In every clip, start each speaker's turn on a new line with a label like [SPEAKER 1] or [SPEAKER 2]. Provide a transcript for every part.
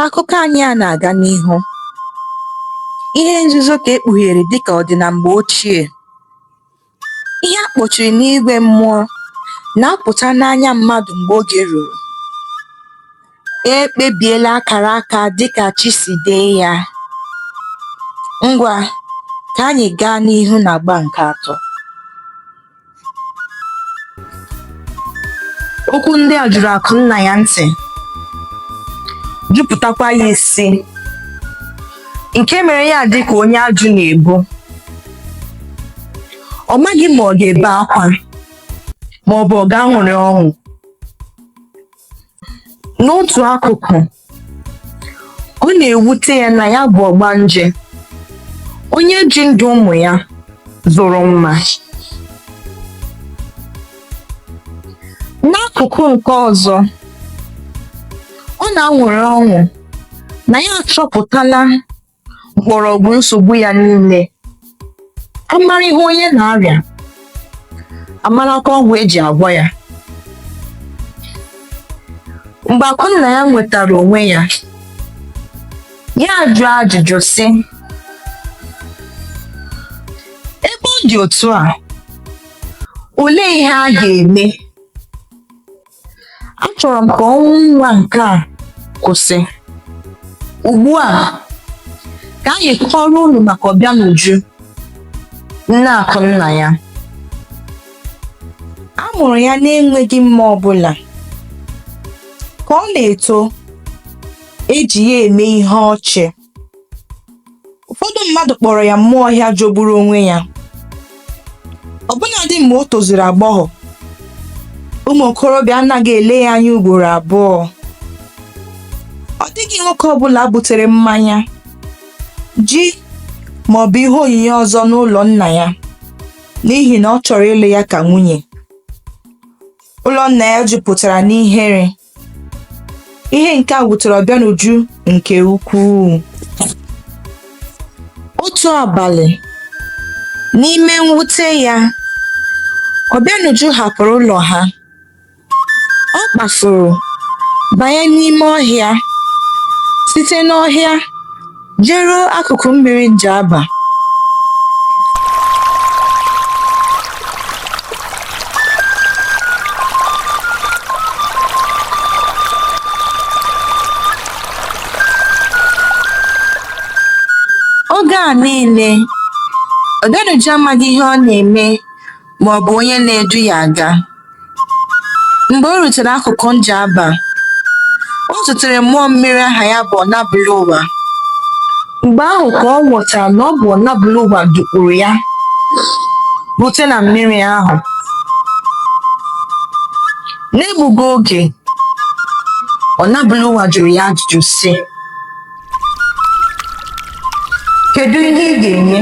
[SPEAKER 1] Ka akụkọ anyị a na-aga n'ihu, ihe nzuzo ka e kpughere dịka ọ dị na mgbe ochie. Ihe a kpọchiri n'igwe mmụọ na-apụta n'anya mmadụ mgbe oge ruru. E kpebiela akara aka dịka chi si dee ya. Ngwa, ka anyị gaa n'ihu n'agba nke atọ. Okwu ndị a juru Akụnnaya ntị, jupụtakwa ya isi, nke mere ya dị ka onye ajụ na-ebu. Ọ maghị ma ọ ga-ebe akwa ma ọ bụ ọ ga-aṅụrị ọṅụ. N'otu akụkụ, ọ na-ewute ya na ya bụ ọgbanje, onye ji ndụ ụmụ ya zụrụ mma. N'akụkụ nke ọzọ, ọ na-aṅụrị ọṅụ na ya achọpụtala mkpọrọgwụ nsogbu ya niile. A mara ihe onye na-arịa, a marakwa ọgwụ e ji agwọ ya. Mgbe Akụnnaya nwetara onwe ya, ya ajụọ ajụjụ sị, ebe ọ dị otu a, olee ihe a ga-eme? Achọrọ m ka ọnwụ nwa nke a kwụsị. Ugbu a, ka anyị kọọrọ unu maka Ọbịanuju, nne Akụnnaya. A mụrụ ya n'enweghị mma ọbụla. Ka ọ na-eto, e ji ya eme ihe ọchị. Ụfọdụ mmadụ kpọrọ ya mmụọ ọhịa jọgburu onwe ya. Ọbụnadị mgbe o tozuru agbọghọ, ụmụ okorobịa anaghị ele ya anya ugboro abụọ. Ọ dịghị nwoke ọbụla butere mmanya, ji ma ọ bụ ihe onyinye ọzọ n'ụlọ nna ya n'ihi na ọ chọrọ ịlụ ya ka nwunye. Ụlọ nna ya jupụtara n'ihere. Ihe nke a wutere Ọbịanuju nke ukwuu. Otu abalị, n'ime mwute ya, Ọbịanuju hapụrụ ụlọ ha. Ọ kpafuru banye n'ime ọhịa, site n'ọhịa jeruo akụkụ mmiri Njaba. Oge a niile, Ọbịanuju amaghị ihe ọ na-eme ma ọ bụ onye na-edu ya aga. Mgbe o rutere akụkụ Njaba, o zutere mmụọ mmiri aha ya bụ Ọnabụlụwa. Mgbe ahụ ka ọ ghọtara na ọ bụ Ọnabụlụwa dukpuru ya rute na mmiri ahụ. N'egbughị oge, Ọnabụlụwa jụrụ ya ajụjụ sị, Kedu ihe ị ga-enye?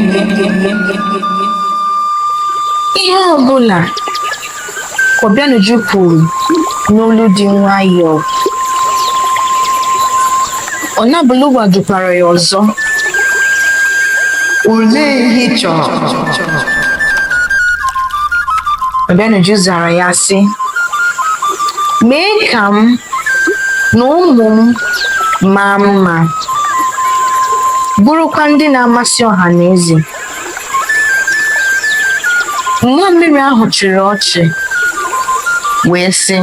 [SPEAKER 1] Ihe ọ bụla, ka Obianuju kwuru n'olu dị nwayọọ. Ọnabụlụwa jụkwara ya ọzọ. Olee ihe ị chọrọ? Obianuju zara ya sị, mee ka m na ụmụ m maa mma, bụrụkwa ndị na-amasị ọha na eze. Mmụọ mmiri ahụ chịrị ọchị wee sị,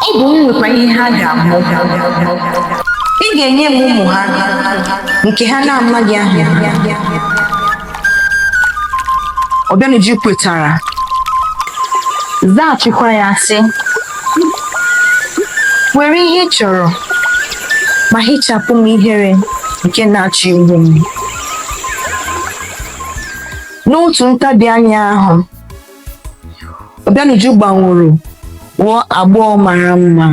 [SPEAKER 1] ọ bụ m nwekwa ihe ha ga-abụ. Ị ga-enye m ụmụ ha nke ha na-amaghị aha ha. Obianuju kwetara, zaghachikwa ya sị, were ihe ị chọrọ ma hichapụ m ihere nke na-achọ igbu m. N'otu ntabi anya ahụ, Obianuju gbanwuru ghọọ agbọghọ mara mma,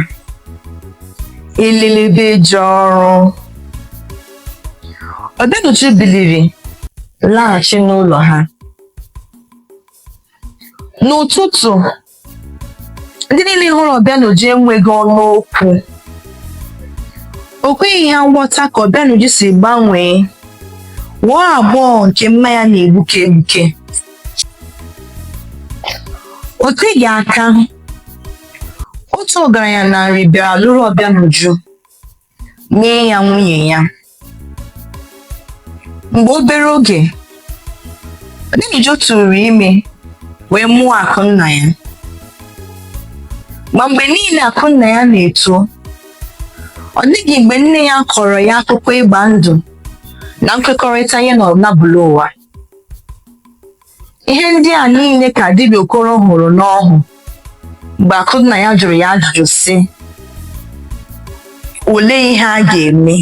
[SPEAKER 1] elelebe eje ọrụ. Obianuju biliri laghachi n'ụlọ ha. N'ụtụtụ, ndị niile hụrụ Obianuju enweghị ọnụ okwu. O kweghị ha nghọta ka Obianuju si gbanwee ghọọ agbọghọ nke mma ya na-egbuke egbuke. O teghị aka, otu ọgaranya na Nri bịara lụrụ Ọbịanuju, mee ya nwunye ya. Mgbe obere oge, Ọbịanuju tụrụ ime wee mụọ Akụnnaya. Ma mgbe niile Akụnnaya na-eto, ọ dịghị mgbe nne ya kọrọ ya akụkọ ịgba ndụ na nkwekọrịta ya na Ọnabụlụwa. Ihe ndị a niile ka dibịa Okoro hụrụ n'ọhụ mgbe Akụnnaya jụrụ ya ajụjụ sị, olee ihe a ga-eme?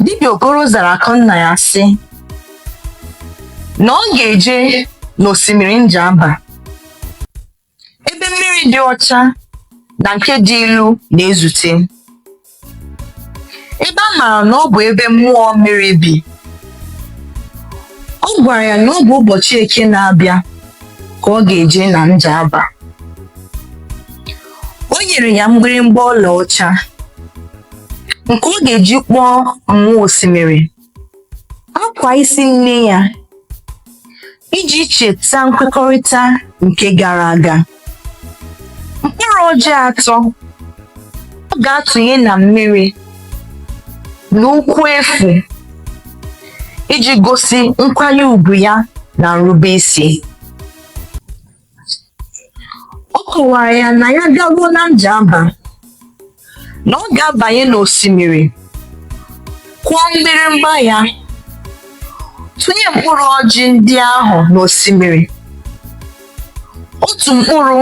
[SPEAKER 1] Dibịa Okoro zara Akụnnaya sị na ọ ga-eje n'osimiri Njaba, ebe mmiri dị ọcha na nke dị ilu na-ezute, ebe a maara na ọ bụ ebe mmụọ mmiri bi. Ọ gwara ya na ọ bụ ụbọchị Eke na-abịa ka ọ ga-eje na Njaba. O nyere ya mgbịrịmgba ọlaọcha nke ọ ga-eji kpọọ mmụọ osimiri, akwa isi nne ya, iji cheta nkwekọrịta nke gara aga, mkpụrụ ọjị atọ ọ ga-atụnye na mmiri na ụkwụ efu iji gosi nkwanye ugwu ya na nrubeisi. Ọ kọwara ya na ya garuo na Njaba, na ọ ga-abanye n'osimiri, kụọ mgbịrịmgba ya, tụnye mkpụrụ ọjị ndị ahụ n'osimiri, otu mkpụrụ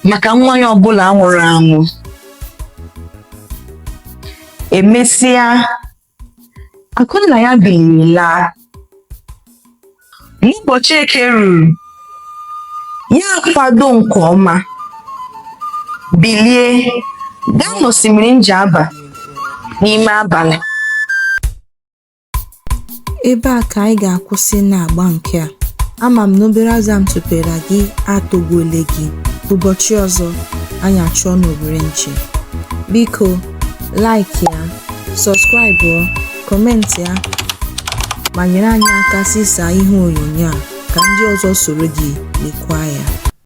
[SPEAKER 1] maka nwa ya ọbụla nwụrụ anwụ. Emesịa, Akụnnaya biliri laa. N'ụbọchị Eke ruru, ya akwado nke ọma, bilie gaa n'osimiri Njaba n'ime abalị.
[SPEAKER 2] Ebe a ka anyị ga-akwụsị n'agba nke a. Ama m na obere azụ a m tụpere gị atọgbuole gị. Ụbọchị ọzọ, anyị achụọ n'owere nchi. Biko, like ya, subscribe, comment ya, ma nyere anyị aka zisaa ihe onyonyo a ka ndị ọzọ soro gị lekwaa ya.